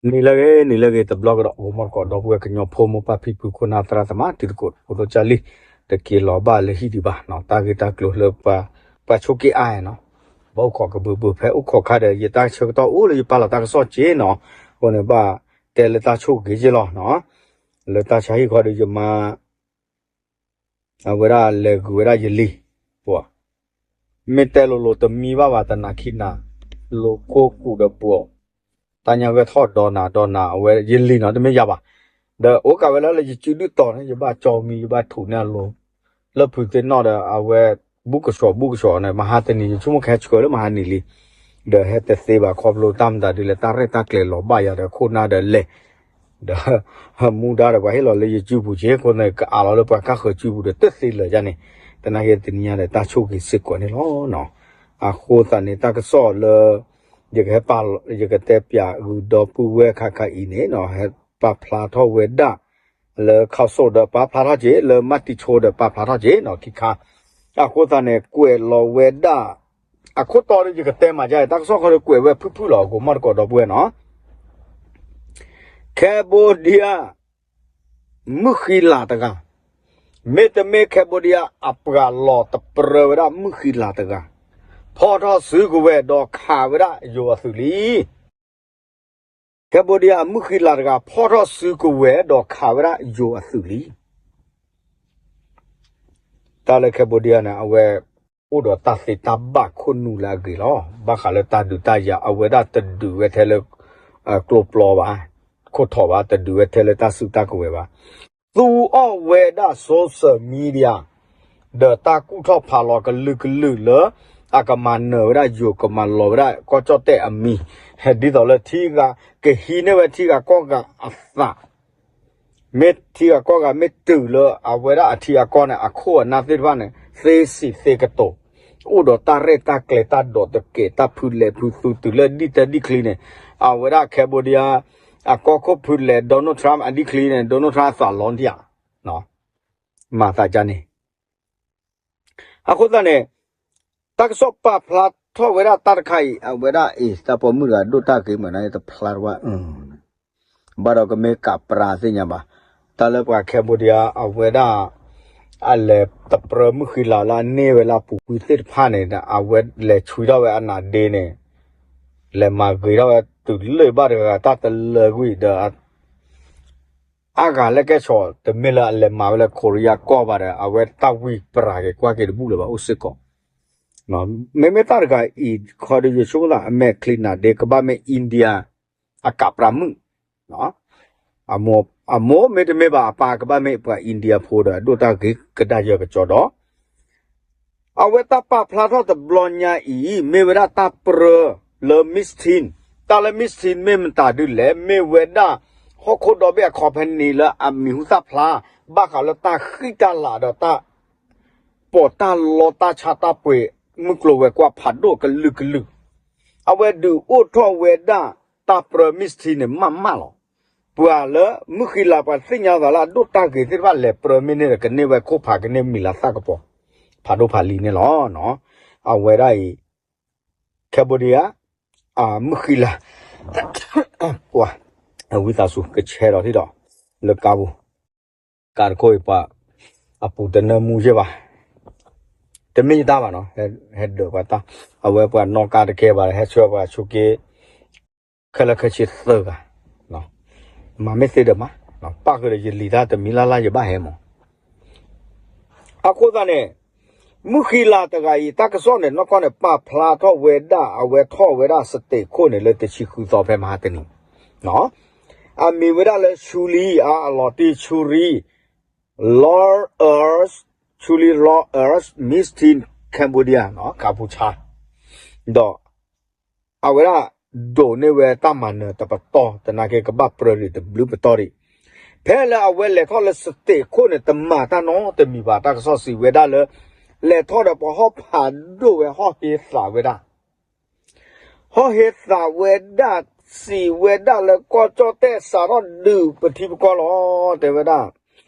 နံၤလၢအဂ့ၤ နံၤလၢအဂ့ၤ တဘျီကဒီး ဂီၤမီၢ်တကိး ဒီပုၢ်ဝဲၢ်ကညီဖိ မိၢ်ပၢ်ဖံဖု ခိၣ်နၢ်သရၣ်သမါ တံၤသကိးဖိဒိၣ်ကၢ်လံ, တက့ၤလီၤဘၣ်လၢဟံၣ်ဒံးဘၣ်နီၤ, တၢ်ဂ့ၢ်တၢ်ကျိၤလၢပှၤ ပှၤဆိးက့အါနီၤ, ဘၣ်အိၣ်ခိးကဘုးဘုး ဖဲအိၣ်ခိးခါဒီး ယတၢ်ဆၢကတီၢ်အိၣ်လၢယပာ်လီၤတၢ်ကစီၣ်က့နီၤ, အဃိန့ၣ်ဘၣ်တဲလၢတၢ်ဆိၣ်ဂ့ၤက့လီၤနီၤ, လၢတၢ်ဆါဟံၣ်ဃီဒီးယမါ အဝဲဒၣ်လဲၤဂုာ်ဝဲဒၣ်ယလံၤ, ပှၤ မ့ၢ်တဲလိၤလိၤတမံဘၣ်ဘၣ် တနၤခံနၤ, လိၤကိၢ်ကူးဒီးပှၤ, တၢ်ညါဂဲၤထီၣ်ဒီးနၤဒီးနၤ အဝဲယလံၤနီၤ တမ့ၢ်ယၤဘၣ်, ဒီးအိၣ်ကးဝဲလၢလၢယစုဒုၣ်တီၤန့ၣ် ယဘၣ်ကၠီမံ ယဘၣ်ထူးန့ၢ်အလိၤ, လၢဖုးသ့ၣ်နီၣ်ဒီး အဝဲ ဘူးကဆှီ ဘူးကဆှီန့ၣ် မဟါတနံၤ ယဆိကမိၣ်ကဟဲဆှၢလၢမဟါနံၤလံ, ဒီးဟဲတသ့ဘၣ်ခီဖျိတၢ်မတၤဒ်လဲၣ် တၢ်ရဲၣ်တၢ်ကျဲၤလီၤဘၣ်ယၤဒီးခိၣ်နၢ်ဒီးလဲၤ ဒီး မူဒါဒီးပှၤဟ့ၣ်လီၤလၢယစုပူၤက့ အဃိန့ၣ် ကအးလီၤလၢပှၤကါဃၢၤစုပူၤဒီးတသ့လၢာ်ယါန့ၣ်, တနာ်က့တနံၤညါဒီးတၢ်ဆိၣ်ဂ့ၤစ့ၢ်ကီးန့ၣ်လီၤ. အဃိသတးန့ၣ် တၢ်ကစီၣ်လၢ ယကဟဲပာ် ယကတဲပၠးဂုၢ်ဒီပုၢ်ဝဲၢ်ခါခါအံၤန့ၣ် ဟဲပာ်ဖျါထီၣ်ဝဲဒၣ် လၢခီၣ်စိဒီးပာ်ဖျါထီၣ်က့ လၢမၤတံၤဆိဒီးပာ်ဖျါထီၣ်က့နီၤ ခံခါ, အဃိသတးန့ၣ် ကွဲးလီၤဝဲဒၣ် အခိၣ်တီဒီးယကတဲမးဒ် တၢ်ကစီၣ်ခီဒီးကွဲးဝဲဖုၣ်ဖုၣ်လီၤ ဂီၤမီၢ်တကိးဒီပုၢ်ဝဲၢ်နီၤ, Cambodia မုၢ်ဃံလၤတဂၤ, မ့တမ့ၢ် Cambodia အပှၤလီၤတပြၢဝဲဒၣ်မုၢ်ဃံလၤတဂၤ, ဖီၣ်ထီၣ်စုကဝဲၤဒီးခးဝဲဒၣ်ယိၤအသုးလံ Cambodia အမုၢ်ဃံလၤတဂၤ ဖီၣ်ထီၣ်စုကဝဲၤဒီးခးဝဲဒၣ်ယိၤအသုးလံ. တၢ်လၢ Cambodia န့ၣ် အဝဲ အိၣ်ဒီးတၢ်သ့တၢ်ဘၣ်ခိၣ်နူာ်လၢအဂ့ၤလီၤ. ဘၣ်ဃးလၢတၢ်ဒုးတၢ်ယၤ အဝဲဒၣ်တဒုးဝဲထဲလၢ ကျိပျီဘၣ်, ခိၣ်ထီၣ်ဘၣ်, တဒုးဝဲထဲလၢတၢ်စုတၢ်ကဝဲၤဘၣ်. သူအီၣ်ဝဲဒၣ် social media ဒီးတၢ်ကူၣ်ထီၣ်ဖးလီၤကလုာ်ကလုာ်လၢ အကမၤနၢၤဝဲဒၣ်ယိၤ ကမၤလီၤဝဲဒၣ်ကီၢ်ကၠီၣ်တဲၣ်အမံၤ, ဒ်သိးလၢထံဂၤ ကဟံးန့ၢ်ဝဲထံဂၤကီၢ်ဂၤအသး, မ့ၢ်ထံဂၤကီၢ်ဂၤမ့ၢ်တုၤလၢအဝဲဒၣ်အထံအကီၢ်န့ၣ် အခိၣ်အနၢ်သ့ၣ်တဖၣ်န့ၣ် သ့စံးသ့ကတိၤ, အိၣ်ဒီးတၢ်ရဲၣ်တၢ်ကျဲၤ တၢ်ဒိးတကဲး တၢ်ဖုလဲၤဖုသူတုၤလၢဒ်တဲဒ်ချံန့ၣ်, အဝဲဒၣ် Cambodia အကီၢ်ခိၣ်ဖုလဲၤ Donald Trump အဒ်ချံန့ၣ် Donald Trump အသးလီၤဒံးဧါ, မၤသးဒ်န့ၣ် အဃိသတးန့ၣ် တၢ်ကစီၣ်ပာ်ဖျါထီၣ်ဝဲဒၣ်တၢ်တခါအံၤ အဝဲဒၣ်အံၤ တၢ်ပိာ်မုၣ်တဂၤဒိၣ်တၢ်ဂ့ၤမးန့ၣ် တဖျါတဝၢ်, ဘၣ်ဒီးကမ့ၢ်ကးပြးသ့ၣ်ညါဘၣ်. တၢ်လၢပှၤ Cambodia အဝဲဒၣ် အလဲၤတပြၢမုၢ်ဃံလၤလၢအန့ၢ်ဝဲလၢအပူၤကွံာ်သ့ၣ်တဖၣ်န့ၣ် အဝဲလဲၤဆွံထီၣ်ဝဲအနးဒ့န့ၣ် လဲၤမၤဂ့ၤထီၣ်ဝဲတုၤလၢဘၣ်တဂၤဂၤတၢ်တလၢကွံာ်ဒီး အါဂၤလၢကဲဆီၣ် တမ့ၢ်လၢအလဲၤမၤဝဲလၢ Korea ကီၢ်ဘၣ်ဒီး အဝဲတၢ်ဝံပြးက့ၤကွၢ်က့ၤတဘူၣ်လၢၤဘၣ်အိၣ်စ့ၢ်ကီး. မ့မ့ၢ်တၢ်တဂၤအံၤ ခီဒီးယဆိကမိၣ်သး အမဲာ်ချံနးဒ့ကဘၣ်မ့ၢ် India အကးပြးမုၣ်, အမိၢ်မ့တမ့ၢ်ဘၣ် အပၢ်ကဘၣ်မ့ၢ်ပှၤ India ဖိဒီး အဒိၣ်တၢ်ဂ့ၤကဒါယၢ်ကစီဒီး အဝဲတၢ်ပာ်ဖျါထီၣ်တဘျီညါအံၤ မ့ၢ်ဝဲဒၣ်တၢ်ပြၢလၢ Miss Teen, တၢ်လၢ Miss Teen မ့ၢ်မတၤဒ်လဲၣ်, မ့ၢ်ဝဲဒၣ် ဟီၣ်ခိၣ်ဒီဘ့ၣ်အ company လၢအမံၤဟူသၣ်ဖျါ ဘၣ်ဃးလၢတၢ်ဃံတၢ်လၤဒီးတၢ် ပိာ်တၢ်လီတၢ်ဆါတၢ်ပှ့ၤ မုၢ်ကျိၤဝဲၤကွာ်ဖးဒိၣ်ကလုာ်ကလုာ်, အဝဲဒုးအိၣ်ထီၣ်ဝဲဒၣ် တၢ်ပြၢ Miss Teen န့ၣ် မးမးလီၤ. ပှၤလၢမုၢ်ဃံလၤ ပှၤသ့ၣ်ညါသးလၢအဒိၣ်တၢ်ဂ့ၤသ့ၣ်တဖၣ် လဲၤပြၢမ့ၢ်န့ၣ်ဒီး ကန့ၢ်ဝဲခိၣ်ဖး ကန့ၢ်မံၤလၤသၣ်ကပီၤ ဖးဒိၣ်ဖးလံၤန့ၣ်လီၤ. အဝဲဒၣ်အံၤ Cambodia မုၢ်ဃံလၤ ပှၤ အဝံသးစူၤ ကဆဲးဒီးထံၣ်ဒီး လၢကါပူၤ ကါတခိၣ်အံၤပှၤ အပူၤတနၢမူယဲၢ်ဘၣ်, တမ့ၢ်ယတၢ်ဘၣ်နီၤ, ဟဲဒၢးပှၤတၢ်, အဝဲပှၤနီၣ်ကါတကဲဘၣ် ဟဲဆှၢပှၤဆိးက့ ခဲလၢာ်ခဲဆ့သၢဂၤ, မၤမ့ၢ်သ့ဒီးမး, ပၣ်ဃုာ်ဒီးယလံၤတၢ်တမံၤလၢ်လၢ်ယဘၣ်ဟဲမး အဃိသတးန့ၣ် မုၢ်ဃံလၤတဂၤအံၤ တၢ်ကစီၣ်န့ၣ် နီၢ်ကီၢ်န့ၣ် ပာ်ဖျါထီၣ်ဝဲဒၣ် အဝဲထီၣ်ဝဲဒၣ် state ခိၣ်န့ၣ် လၢတဆံဃုသီဖဲမဟါတနံၤ, အမံၤဝဲဒၣ်လၢ Shuli အလီၤတံၢ် Shuli Law Earth, Shuli Law Earth Miss Teen Cambodia နီၤ ကါပူၤဆါ ဒီး အဝဲဒၣ် ဒိးန့ၢ်ဝဲတၢ်မၤနၢၤတပတီၢ် တနာ်က့ကဘၣ်ပြၢရံၣ်တဘျုးပတီၢ်ဒံး, ဖဲလၢအဝဲလဲၤထီၣ်လၢ state ခိၣ်န့ၣ် တမၤတၢ်နီတမံၤဘၣ် တၢ်ကစီၣ်စံးဝဲဒၣ်လၢ လဲၤထီၣ်ဒီးပှၤဟီၣ်ဖးဒိၣ်ဝဲ ဟီၣ်ဟ့သးဝဲဒၣ် ဟီၣ်ဟ့သးဝဲဒၣ် စံးဝဲဒၣ်လၢကီၢ်ကၠီၣ်တဲၣ်စးထီၣ်ဒုးပထံပကီၢ်လီၤ တဲဝဲဒၣ်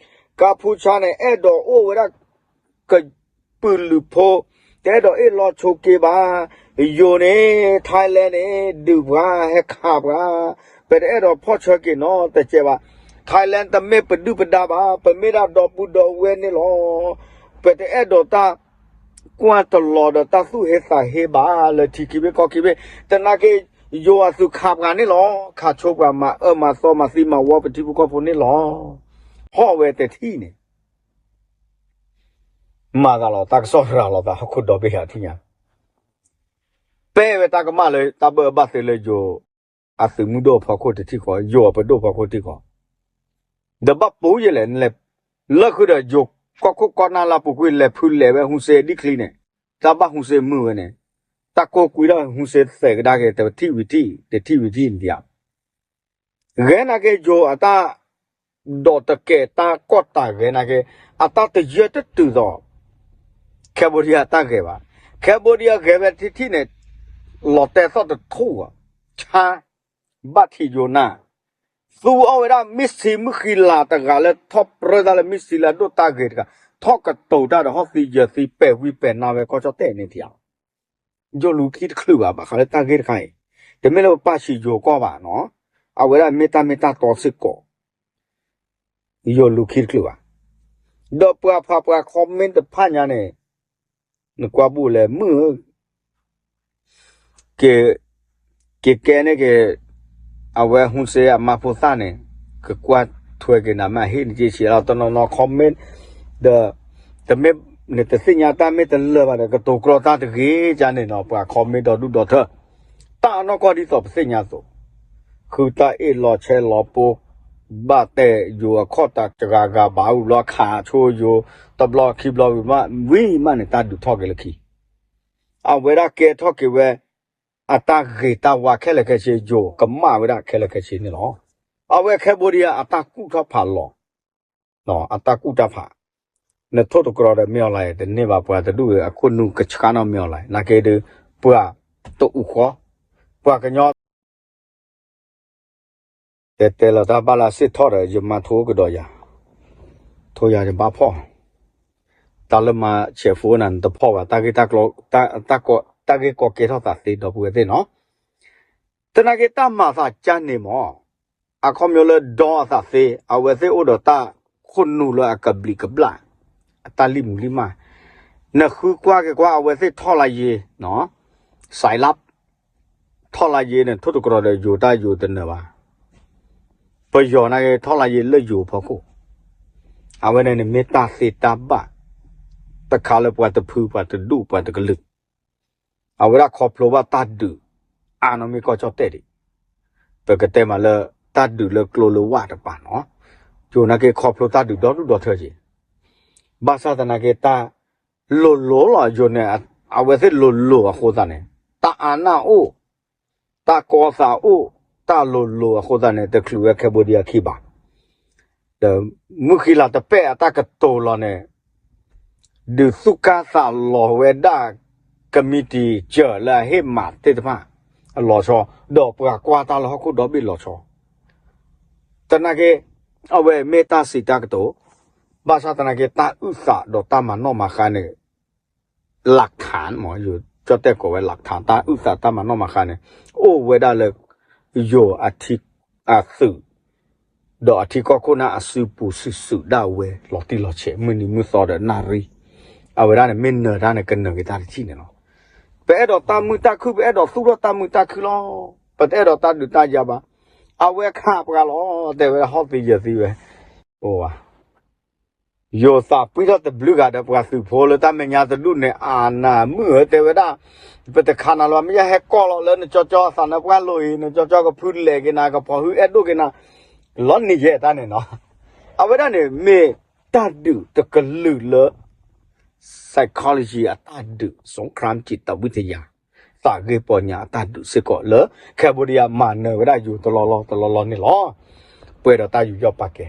ကါဖူဆါန့ၣ် အဲၣ်ဒိးအိၣ်ဝဲဒၣ် ကပုာ်လုးဖိ တအဲၣ်ဒိးအ့ၣ်လီၤဆိးက့ဘၣ်, ယိၤန့ၣ် Thailand န့ၣ် ဒုးပှၤ ဟဲခးပှၤ, ပတအဲၣ်ဒိးဖီၣ်ဆၢက့ၤနီတစဲးဘၣ်. Thailand တမ့ၢ်ပဒုၣ်ပဒါဘၣ်, ပမ့ၢ်ဒၣ်ဒီပုၢ်ဒီဝဲၢ်န့ၣ်လီၤ. ပတအဲၣ်ဒိးတၢ်ကွၢ်တလီၤဒီးတၢ်သူၣ်ဟ့သးဟ့ဘၣ်လၢထံခံဘ့ၣ်ကီၢ်ခံဘ့ၣ်, သနာ်က့ ယိၤအသုးခးပှၤန့ၣ်လီၤ. ခးဆိပှၤမၤအၢမၤသီမၤသံမၤဝီပထံဖိကီၢ်ဖိန့ၣ်လီၤ. ဟီၣ်ဝဲတထံၣ်န့ၣ် မၤသးလီၤ တၢ်ကစီၣ်ရၤလီၤသးဟီၣ်ခိၣ်ဒီဘ့ၣ်ယၤထံၣ်ညါ, ပဲဝဲတၢ်ကမၣ်လၢတၢ်ဘၢၣ်အဘၣ်သ့လၢယိၤ အသုးမုၢ်ဒိၣ်ဖီခိၣ်တထံၣ်ဃီ, ယိၤအပဒိၣ်ဖီခိၣ်တထံၣ်ဃီ, ဒီးဘၣ်ပူၤယဲလဲၣ်, လၢဃုာ်ဒီးယိၤကီၢ်ခိၣ်ကီၢ်နၢ်လၢပူၤကွံာ်လဲၤဖုလဲၤဝဲ ဟူစ့ဒံၣ်ချံန့ၣ်, တၢ်ဘၣ်ဟူစ့မုာ်ဝဲန့ၣ်, တၢ်ကိးကွံာ်ဒၣ်ဟူစ့သဲးကဒါက့ၤ တထံၣ်ဝံၤထံၣ် တထံၣ်ဝံၤထံၣ်န့ၣ်ဧါ. ဂဲၤနာ်က့ ယိၤအတၢ် ဒီးတကဲတၢ်ကီၢ်တၢ်ဂဲၤနာ်က့, အတၢ်တယၢတတုၤသိး Cambodia တၢ်ဂဲၤဘၣ်. Cambodia ဂဲၤဝဲထံထံၣ်န့ၣ် လီၤတဲာ်သီၣ်တထူၣ်ဘၣ်, ဆါ ဘၣ်ထံးယိၤနၢ်, သူအီၣ်ဝဲဒၣ် missile မုၢ်ဃံလၤတဂၤလၢထီၣ်ပြၢသးလၢ missile လၢအဒိၣ်တၢ်ဂ့ၤတဂၤ, ထီၣ်ကတိၤတၢ်ဒီးဟီၣ်သံယၢၤသံ ပဲာ်ဝံပဲာ်နါဝဲ ကီၢ်ကၠီၣ်တဲၣ်န့ၣ်ထံၣ် ယိၤလူၤခံတချုးဘၣ် ဘၣ်ဃးလၢတၢ်ဂ့ၢ်တခါအံၤ, တမ့ၢ်လၢပပၢ်ဆံးယိၤကီၢ်ဘၣ်နီၤ, အဝဲဒၣ်မ့ၢ်တၢ်မ့ၢ်တၢ်တီစ့ၢ်ကီး, ယိၤလူၤခံတချုးဘၣ်. ဒီးပှၤဖးပှၤ comment တဖၣ်ညါန့ၣ်, နကွၢ်ဘူၣ်လဲၣ် မုၢ်ဧၢ က့ၤကဲန့ၣ်က့ၤ, အဝဲဟူစ့အမါဖိသၣ်န့ၣ်, ကကွၢ်ထွဲက့ၤနၤမ့ၢ်ဟ့ၣ်နက့ၤဆံးလီၤ တနီၤနီၤ comment, ဒီး တမ့ၢ်နတသ့ၣ်ညါတၢ်မ့ၢ်တလၢာ်ဘၣ်ဒီး ကတိၤကြီတၢ်တဂ့ၤကန့ၣ်နီၤ ပှၤ comment ဒီဒူၣ်ဒီထၢ, တၢ်အနီၢ်ကီၢ်ဒ်သိးပသ့ၣ်ညါအသိး, ဃုတၢ်အ့ၣ်လီၤဆဲးလီၤပူၤ, ဘၣ်တဲယိၤအခီၣ်တၢ်တဂၤဂၤဘၣ်ဝံၤဘျီခးဆိယိၤ, တဘျီခံဘျီဝံၤမး ဝံၤမးန့ၣ် တၢ်ဒုးထီၣ်က့ၤလၢခံ အဝဲဒၣ်ကဲထီၣ်က့ၤဝဲ, အတၢ်ဂ့ၤတၢ်ဝါခဲလၢာ်ခဲဆ့ ယိၤကမၣ်ဝဲဒၣ်ခဲလၢာ်ခဲဆ့န့ၣ်လီၤ. အဝဲ Cambodia အတၢ်ကူၣ်ထီၣ်ဖးလီၤ, အတၢ်ကူၣ်တၢ်ဖး, နထိၣ်တကြၢးဒီး မ့ၢ်အီၤလၢ တန့ၢ်ဘၣ်ပှၤတဒူၣ်ဂ့ၤ အခိၣ်နူာ်ကဆှါနီၣ် မ့ၢ်အီၤလၢ နာ်က့ဒုး, ပှၤတအူဃီ, ပှၤကညီ တဲတဲလီၤတၢ်ဘၣ်လၢအစ့ၣ်ထီၣ်ဒီး ယမါထိကဒီးယၤ, ထိယၤယဘၣ်ဖီၣ်, တၢ်လၢမၤဆဲးဖိနၤ နတဖီၣ်ဘၣ်, တၢ်ဂ့ၢ်ကီကဲထီၣ်သးသ့ ဒီပုၢ်ဝဲၢ်သ့ၣ်နီၤ, သနာ်က့တၢ်မၤသးကါန့ၣ်မး, အခီပညီလၢဒီအသးသ့ အဝဲသ့ၣ်အိၣ်ဒီးတၢ်ခိၣ်နူာ်လၢအကဘျံးကဘျၣ်, အတၢ်လံၣ်မူလံၣ်မၢ်, နဃုကွၢ်က့ၤကွၢ် အဝဲသ့ၣ်ထီၣ်လၢယ့ၤ, စဲးလး ထီၣ်လၢယ့ၤန့ၣ် ထိၣ်တကြၢးဒီးယိၤတၢ်ယိၤတနၢၤဘၣ်, ပယီၤနာ်က့ထီၣ်လၢယ့ၤလၢယိၤဖီခိၣ်, အဝဲန့ၣ်န့ၣ်မ့ၢ်တၢ်သ့တၢ်ဘၣ်, တခါလၢပှၤတဖုပှၤတဒူၣ်ပှၤတကလုာ် အဝဲဒၣ်ခီဖျိဘၣ်တၢ်ဒုး, အါနီၢ်မ့ၢ်ကီၢ်ကၠီၣ်တဲၣ်ဒံး, ပကတဲမးလၢ တၢ်ဒုးလၢကျိလၢဝၣ်တပၤနီၤ, ယိၤနာ်က့ခီဖျိတၢ်ဒုးဒီဒူၣ်ဒီထၢက့ၤ, ဘၣ်ဆၣ်သနာ်က့တၢ်လိၤလိၤလီၤ ယိၤန့ၣ်, အဝဲသ့ၣ်လိၤလိၤအဃိသတးန့ၣ်, တၢ်အါနၢ်အိၣ်, တၢ်ကီသးအိၣ်, တၢ်လိၤလိၤအဃိသတးန့ၣ် တချုးဝဲ Cambodia ခံဘၣ် ဒီးမုၢ်ဃံလၤတပဲာ်အတၢ်ကတိၤလီၤန့ၣ်, ဒုးသူၣ်ကါသးလီၤဝဲဒၣ် ကမံးတံာ်စၢၤလၢအဟ့ၣ်မးသ့ၣ်တဖၣ်, အလီၤဆီ, ဒီးပှၤကွၢ်တၢ်လၢဟီၣ်ခိၣ်ဒီဘ့ၣ်လီၤဆီ, သနာ်က့, အဝဲမ့ၢ်တၢ်စံးတၢ်ကတိၤ, ဘၣ်ဆၣ်သနာ်က့တၢ်အုၣ်သးဒီးတၢ်မၤနီၣ်မၤဃါန့ၣ် လၢခံမး ယိၤကၠီၣ်တဲၣ်ကိးဝဲလၢခံ တၢ်အုၣ်သးတၢ်မၤနီၣ်မၤဃါန့ၣ်, အိၣ်ဝဲဒၣ်လၢ ယိၤအထံ, အသုး, ဒီးအထံကီၢ်ခိၣ်နၢ်အစုပူၤစုာ်စုာ်ဒၣ်ဝဲလီၤတံၢ်လီၤဆဲး မုၢ်နံၤမုၢ်သီဒီးနၣ်ရံၣ်, အဝဲဒၣ်န့ၣ်မ့ၢ်နၢၤတၢ်န့ၣ် ကနၢၤက့ၤတၢ်တထံၣ်န့ၣ်လီၤ. ပအဲၣ်ဒိးတၢ်မုာ်တၢ်ခုၣ် ပအဲၣ်ဒိးသူၣ်ထီၣ်တၢ်မုာ်တၢ်ခုၣ်လီၤ. ပတအဲၣ်ဒိးတၢ်ဒုးတၢ်ယၤဘၣ်. အဝဲခးပှၤလီၤ တဲဝဲဒၣ်ဟီၣ်သံယၢၤသံဝဲ, အိၣ်ဝဲ ယိၤသးပှံၢ်ထီၣ်တဘျုးဂၤဒီးပှၤသုးဖိလၢတၢ်မဲာ်ညါတဒူၣ်န့ၣ် အနၢ်မုၣ်ဧၢ တဲဝဲဒၣ်, ပတခးနၤလၢၤဘၣ် မ့ၢ်ယဟဲကိးလီၤလၢနကၠီကၠီအသးနၢ်ပှၢ်လိၤအံၤ နကၠီကၠီကဖုလဲၤက့ၤနၤ ကဖီၣ်ဟုအဲၣ်ဒိၣ်က့ၤနၤ, လီၤနံၤယဲၢ်တၢ်န့ၣ်နီၤ. အဝဲဒၣ်န့ၣ်မ့ၢ်တၢ်ဒုးတကလုာ်လၢ psychology အတၢ်ဒုး สงครามจิตวิทยา သးဂ့ၢ်ပီညါအတၢ်ဒုးစ့ၢ်ကီးလၢ Cambodia မၤနၢၤဝဲဒၣ်ယိၤတလီၢ်လီၢ်တလီၢ်လီၢ်န့ၣ်လီၤ. ပှဲၤဒီးတၢ်ယူးယီၣ်ပာ်ကဲ